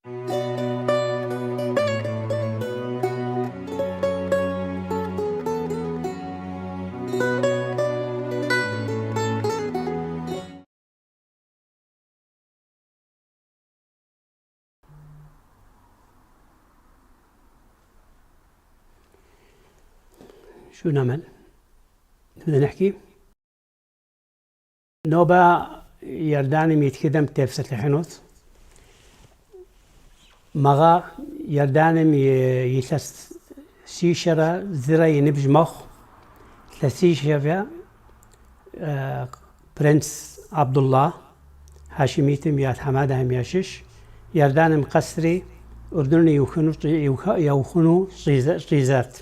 شو نعمل؟ بدنا نحكي؟ نوبة يردانم يتكدم تفسة مغا يردانم يتلس سيشرة زرا ينبج مخ تلسيشرة برنس عبد الله هاشميتم يا حمادة هم ياشش يردانم قصري أردني يوخنو يوخنو صيزات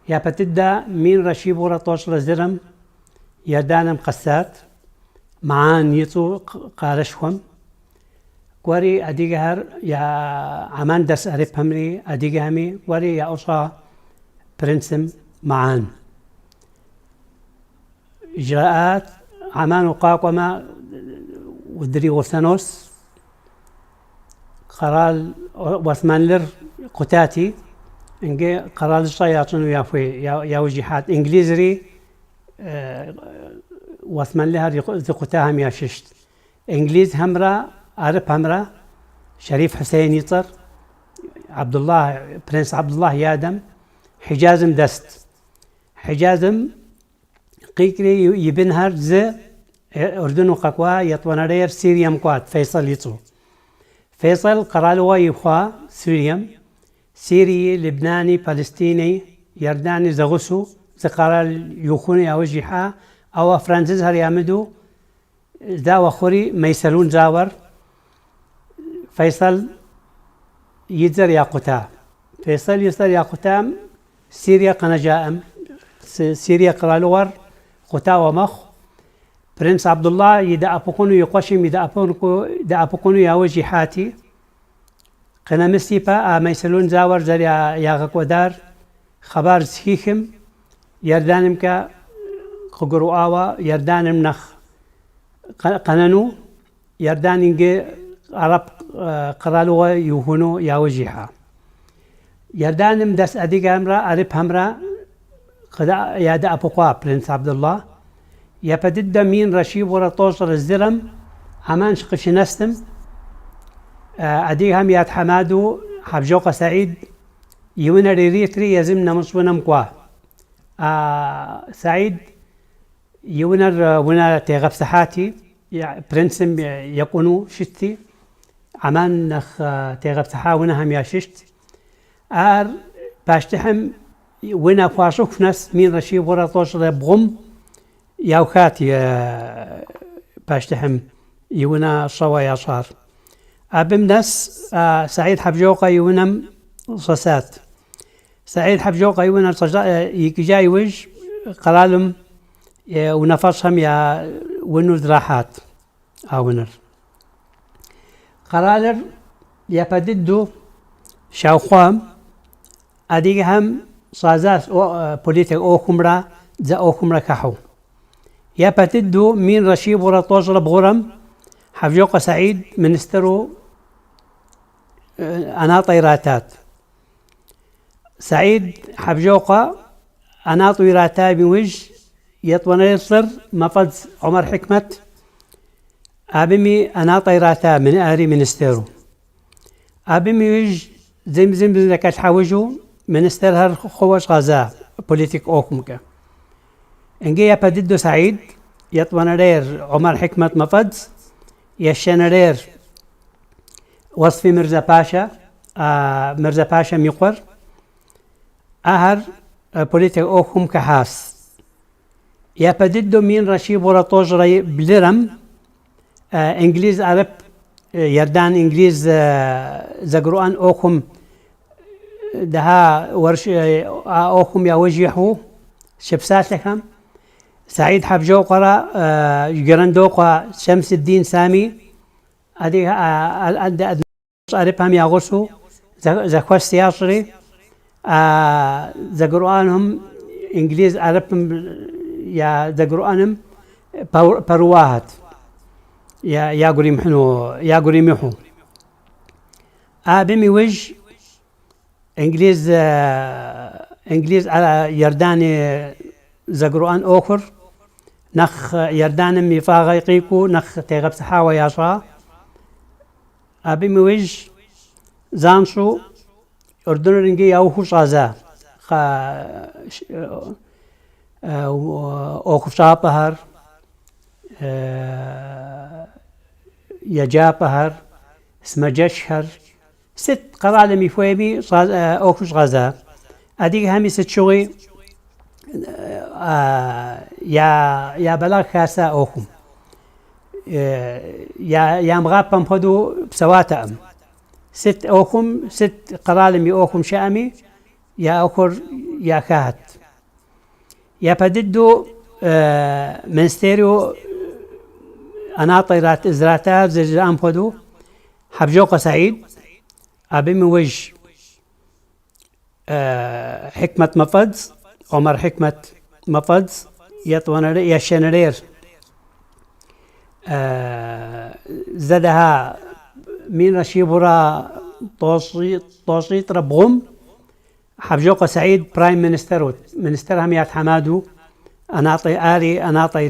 يا بتدا مين رشيب ورا طوش لزرم يردانم قسات معان يتو قارشهم وري أديجهر يا عمان دس أريب همري أديجهمي وري يا أصا برنسم معان إجراءات عمان وقاقمة ودري غرسانوس قرال وثمان قتاتي إنجي قرال الشياطين ويا يا وجهات إنجليزري وثمان لها ذي قتاهم يا ششت إنجليز همرا عرب همرا شريف حسين يطر عبد الله برنس عبد الله يادم حجازم دست حجازم قيكري يبنهر ز أردن وقاقوا يطونرير سيريا مقوات فيصل يطو فيصل قرالوا يخوا سوريا سيري لبناني فلسطيني يرداني زغسو زقرال يخوني أو جحا أو فرانسيس هر يامدو داوا خوري ميسلون زاور فيصل يزر ياقوتا فيصل يزر ياقوتا سيريا قنجائم سيريا قرالور قتا ومخ برنس عبد الله يدا أبوكونو يقشم يدا أبوكونو يدا أبوكونو يا حاتي قنا مسيبا ميسلون زاور زر يا غكودار خبر سخيخم يردانم كا ققرو آوا يردانم نخ قنانو يردانينجي عرب قرالوا يوهنو يا وجيحا يردانم دس أديك همرا عرب همرا قد يا أبوقوا برنس عبد الله يا بدد مين رشيب ورا طوشر الزرم عمان شقش نستم أديك هم يا حمادو حبجوقة سعيد يونا ريريتري يزمنا مصونا مقوا سعيد يونر ونا تيغب سحاتي برنسم يقونو شتي عمان نخ تيغب سحا هم يا ششت ار باشتحم ونا فاشوك ناس مين رشيب ورا طوش بغم ياوخاتي باشتحم يونا صوا يا صار أبم ناس سعيد حبجوقة يونم صسات سعيد حبجوقة يونا يجاي وج قرالم ونفسهم يا ونو راحات أونر قرالر يا بددو شاوخوام أديهم صازاس أو بوليتك أو خمرة ذا أو خمرة كحو يا بددو مين رشيب ورا طوجر بغرم حفجوقة سعيد منسترو أنا طيراتات سعيد حبجوقة أنا طيراتا بوجه يطون يصر مفز عمر حكمت أبمي أنا طيراتا من أهري منستيرو أبمي وج زم زم زم حاوجو منستر هر خوش غزا بوليتيك أوكمك إنجي يبددو سعيد يطون رير عمر حكمت مفز يشنرير وصفي مرزا باشا مرزا باشا ميقر أهر بوليتيك أوكم كحاس يا بددو مين رشيب ورا طوجري بلرم إنجليز عرب يردان إنجليز زقرؤان أوكم دها ورش أوكم يا وجيحو شبسات لكم سعيد حبجوقرا جرندوقا شمس الدين سامي أدي أربهم يا غرسو زكوست ياشري زقرؤانهم إنجليز عربهم يا زقرؤانهم برواهات يا يا قريم حنو يا قريم يحو Абым иужь Инглиз Инглиз Иордание зэгурыӏуэн ӏуэхур нэхъ Иорданым и фӏагъэ къикӏуу нэхъ тегъэпсыхьауэ ящӏа. Абым иужь занщӏэу Ӏурдыныр инги яухыу щӏадза ӏуэхущӏапӏэхэр, еджапӏэхэр, сымаджэщхэр. Сыт къэралым и хуейми ӏуэхуу щӏадза. Адыгэхэми сыт щыгъуи я бэлагъ хаса ӏуэхум. Ямыгъапэм хуэдэу псэуатэкъым. Сыт ӏуэхум, сыт къэралым и ӏуэхум щыӏэми, я ӏуэхур яхахьэт. Япэ дыдэу министеру ӏэнатӏэ зратар зэрыжаӏам хуэдэу Хьэбжокъуэ Саид, абым иужь Хьикмэт Мафӏэдз, Омар Хьикмэт Мафӏэдз, етӏуанэрей, ещанэрейр зэдэха минрэ щибгъурэ тӏощӏитӏрэ бгъум Хьэбжокъуэ Саид прайм министеру, министерхэм я тхьэмадэу ӏэнатӏэ ари ӏэнатӏэ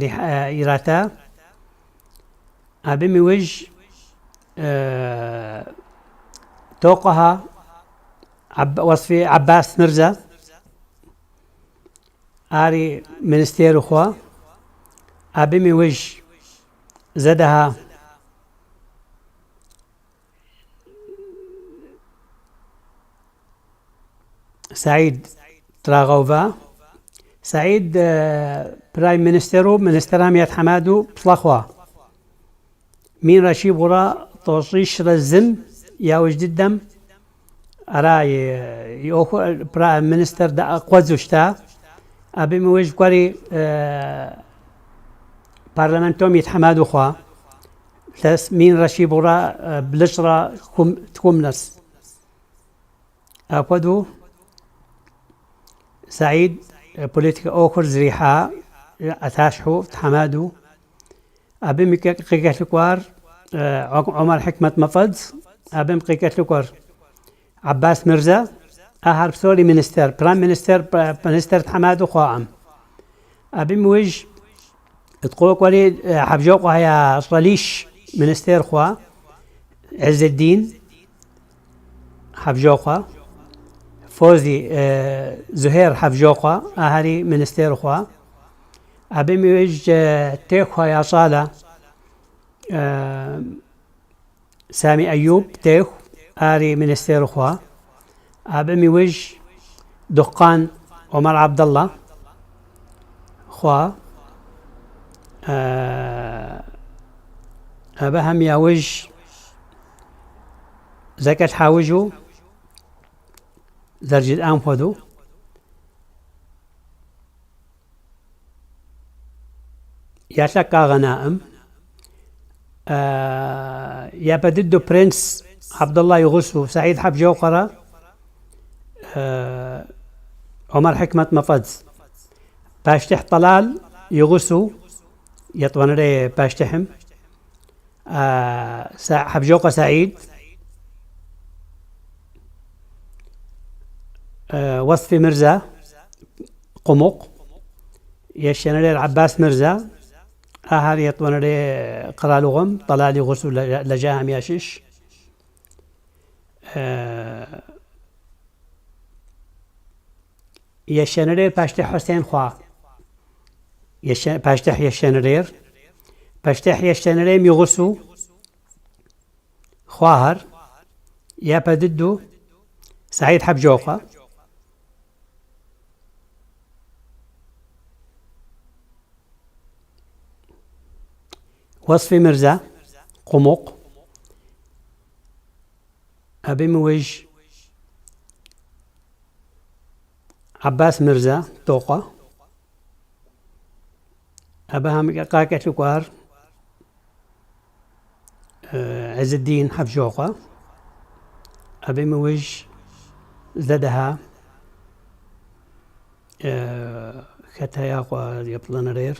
ирата. Абым иужь Токъуэхэ Уэсфи Аббас Мырзэ ари министеру хъуа. Абым иужь зэдэха Саид трагъэува. Саид прайм министеру, министерхэм я тхьэмадэу плӏэ хъуа. Минрэ щибгъурэ тӏощӏищрэ зым яужь дыдэм ара и ӏуэхур прайм министр къуэдзэу щыта. Абым иужь кӏуэри парламентом и тхьэмадэу хъуа. Илъэс минрэ щибгъурэ блыщӏрэ тхум нэс. Апхуэдэу Саид политикэ ӏуэхур зрихьа ӏэтащхьэу, тхьэмадэу. Абым къыкӏэлъыкӏуар Омар Хьикмэт Мафӏэдз, абым къыкӏэлъыкӏуэр Аббас Мырзэ. Ахэр псори министр, прайм министр, министр тхьэмадэу хъуаӏым. Абым иужь Ткъокӏуэри Хьэбжокъуэхэ я щӏалищ министр хъуа, Иззэддин Хьэбжокъуэ, Фози Зухейр Хьэбжокъуэ, ахэри министр хъуа. Абым иужь Техухэ я щӏалэ Сами Аюб Теху, ари министр хъуа. Абым иужь Дукъан Омар Абдалла хъуа. Абыхэм яужь зэкӏэлъхьэужьу зэрыжытӏам хуэдэу. Я лъэкӏ къагъэнаӏым. Япэ дыдэу принц Абдулла и гъусэу Саид Хьэбжокъуэрэ Омар Хьикмэт Мафӏэдз. Пащтыхь Тӏалал и гъусэу етӏуанэрей пащтыхьым Хьэбжокъуэ Саид Уэсфи Мырзэ Къумыкъу, ещанэрейр Аббас Мырзэ, ахэр етӏуанэрей къэралыгъуэм Тӏалал и гъусэу лэжьахэм ящыщ. Ещанэрейр пащтыхь Хьусейн хъуа. Пащтыхь ещанэрейр. Пащтыхь ещанэрейм и гъусэу хъуахэр япэ дыдэу Саид Хьэбжокъуэ. Уэсфи Мырзэ, Къумыкъу. Абым иужь Аббас Мырзэ, Токъуэ. Абыхэм къакӏэлъыкӏуар Иззэддин Хьэбжокъуэ. Абым иужь здэдэха хэта я къуэ еплӏанэрейр.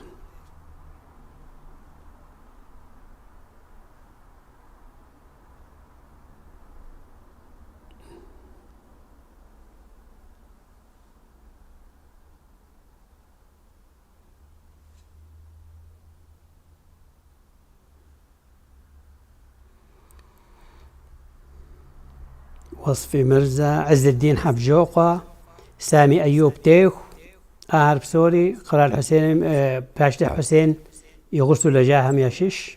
Уэсфи Мырзэ, Гӏиззэддин Хьэбжокъуэ, Сами Аюб Теху, ахэр псори Кърал Хьусейн, пащтыхь Хьусейн и гъусэу лэжьахэм ящыщ.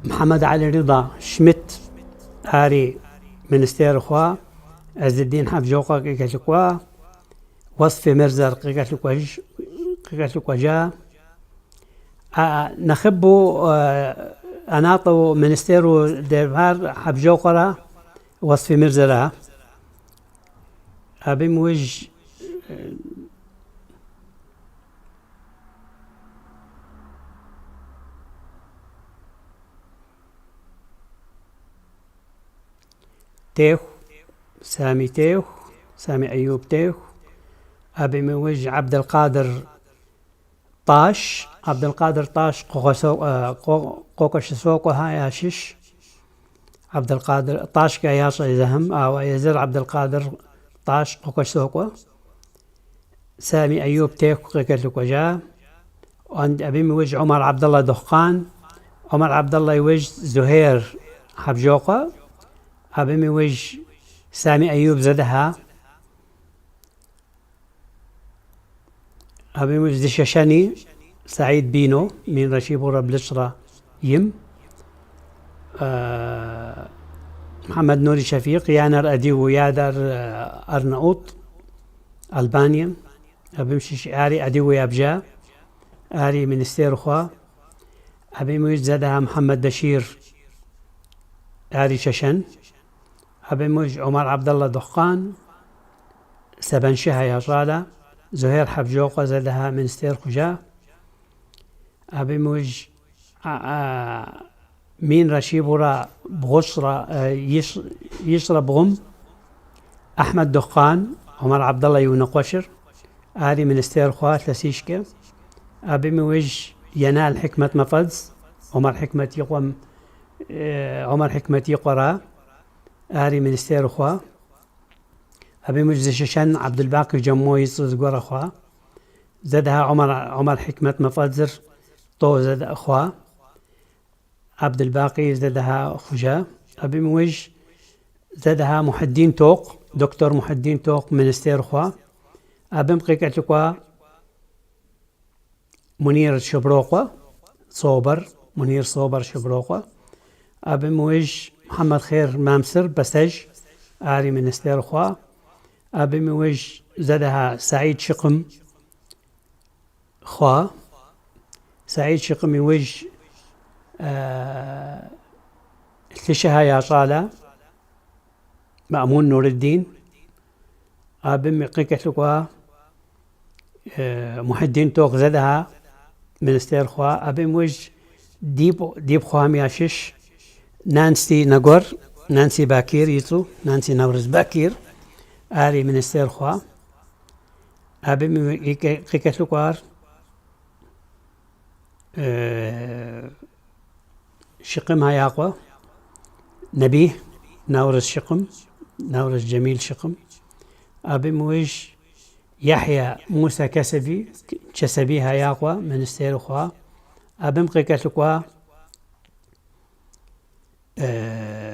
Мухьэмэд Али Рыда Шмидт ари министер хъуа, Гӏиззэддин Хьэбжокъуэ къыкӏэлъыкӏуа, Уэсфи Мырзэр къыкӏэлъыкӏуэжа. Нэхъыбэу ӏэнатӏэу министеру дербар Хьэбжокъуэрэ Уэсфи Мырзэра. Абым иужь Теху, Сами Теху, Сами Аюб Теху, абым иужь Абдылкъадыр Тӏащ, Абдылкъадыр Тӏащ Къуэкӏуэщысокъуэхэ ящыщ. Абдылкъадыр Тӏащкӏэ ящӏэ езыхэм, ауэ езыр Абдылкъадыр Тӏащ Къуэкӏуэщысокъуэ. Сами Аюб Теху къыкӏэлъыкӏуэжа. Абым иужь Умар Абдулла Дыхъукъан, Умар Абдулла иужь Зухейр Хьэбжокъуэ, абым иужь Сами Аюб зэдыхьа. Абы иужь зы шэшэни Саид Бино, минрэ щибгъурэ блыщӏрэ им. Мухьэмэд Нури Шэфикъ, и анэр адыгэу, и адэр Арнаут, Албанием. Абым щыщ ари адыгэу ябжа, ари министер хъуа. Абым иужь зэдэхьа Мухьэмэд Башир, ари шэшэн. Абым иужь Умар Абдулла Дыхъукъан, Сэбэншыхэ я щӏалэ, Зухейр Хьэбжокъуэ зэдэхьа министер хъужа. Абым иужь минрэ щибгъурэ бгъущӏрэ ищӏрэ бгъум Ахьмэд Дыхъукъан, Умар Абдулла и унэкъуэшыр, ари министер хъуа илъэсищкӏэ. Абым иужь Енал Хьикмэт Мафӏэдз, Умар Хьикмэт и къуэм, Умар Хьикмэт и къуэра, ари министер хъуа. Абым иужь зы шэшэн Абдулбакъи Джэммо и цӏэу зыгуэрэ хъуа. Зэдэхьа Умар, Умар Хьикмэт Мафӏэдзыр тӏо зэдэ хъуа. Абдулбакъи зэдэхьа хъужа. Абым иужь зэдэхьа Мухьэддин Токъ, доктор Мухьэддин Токъ министер хъуа. Абым къыкӏэлъыкӏуа Мунир Шыброкъуэ, Собэр, Мунир Собэр Шыброкъуэ. Абым иужь Мухьэмэд Хъер Мамсыр Бэсэж, ари министер хъуа. Абым иужь зэдэхьа Саид Шыкъым хъуа. Саид Шыкъым иужь Лъышэхэ я щӏалэ Маӏмун Нуриддин. Абым къыкӏэлъыкӏуа Мухьэддин Токъ зэдэхьа министер хъуа. Абым иужь дипхъухэм ящыщ Нанси Нэгуэр, Нанси Бакир и цӏэу, Нанси Наурыз Бакир, ари министер хъуа. Абым къыкӏэлъыкӏуар Шыкъымхэ я къуэ Набий, Наурыз Шыкъым, Наурыз Джэмил Шыкъым. Абым иужь Яхья Мусэ Кэсэби, Чэсэбийхэ я къуэ министер хъуа. Абым къыкӏэлъыкӏуа